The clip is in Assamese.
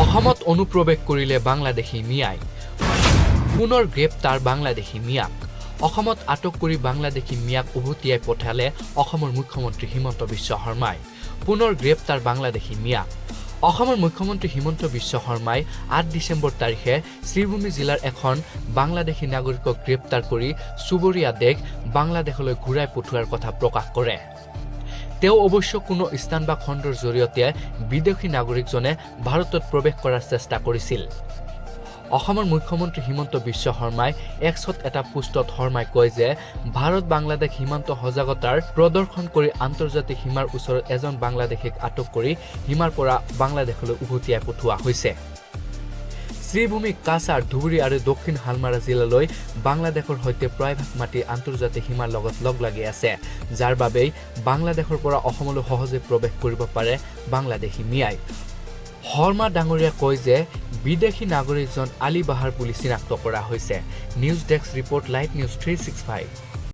অসমত অনুপ্ৰৱেশ কৰিলে বাংলাদেশী মিয়াই, পুনৰ গ্ৰেপ্তাৰ বাংলাদেশী মিয়াক। অসমত আটক কৰি বাংলাদেশী মিয়াক উভতিয়াই পঠালে অসমৰ মুখ্যমন্ত্ৰী হিমন্ত বিশ্ব শৰ্মাই। পুনৰ গ্ৰেপ্তাৰ বাংলাদেশী মিয়াক। অসমৰ মুখ্যমন্ত্ৰী হিমন্ত বিশ্ব শৰ্মাই 8 ডিচেম্বৰ তাৰিখে শ্ৰীভূমি জিলাৰ এখন বাংলাদেশী নাগৰিকক গ্ৰেপ্তাৰ কৰি চুবুৰীয়া দেশ বাংলাদেশলৈ ঘূৰাই পঠোৱাৰ কথা প্ৰকাশ কৰে। তেওঁ অৱশ্য কোনো স্থান বা খণ্ডৰ জৰিয়তে বিদেশী নাগৰিকজনে ভাৰতত প্ৰৱেশ কৰাৰ চেষ্টা কৰিছিল। অসমৰ মুখ্যমন্ত্ৰী হিমন্ত বিশ্ব শৰ্মাই এক্সত এটা পোষ্টত শৰ্মাই কয় যে ভাৰত বাংলাদেশ সীমান্ত সজাগতাৰ প্ৰদৰ্শন কৰি আন্তৰ্জাতিক সীমাৰ ওচৰত এজন বাংলাদেশীক আটক কৰি সীমাৰ পৰা বাংলাদেশলৈ উভতিয়াই পঠোৱা হৈছে। শ্ৰীভূমি, কাছাৰ, ধুবুৰী আৰু দক্ষিণ শালমাৰা জিলালৈ বাংলাদেশৰ সৈতে প্ৰায়ভাগ মাটি আন্তৰ্জাতিক সীমাৰ লগত লগ লাগি আছে, যাৰ বাবেই বাংলাদেশৰ পৰা অসমলৈ সহজে প্ৰৱেশ কৰিব পাৰে বাংলাদেশী মিয়াই। শৰ্মা ডাঙৰীয়াই কয় যে বিদেশী নাগৰিকজন আলী বাহাৰ বুলি চিনাক্ত কৰা হৈছে। News desk report, Live News 365.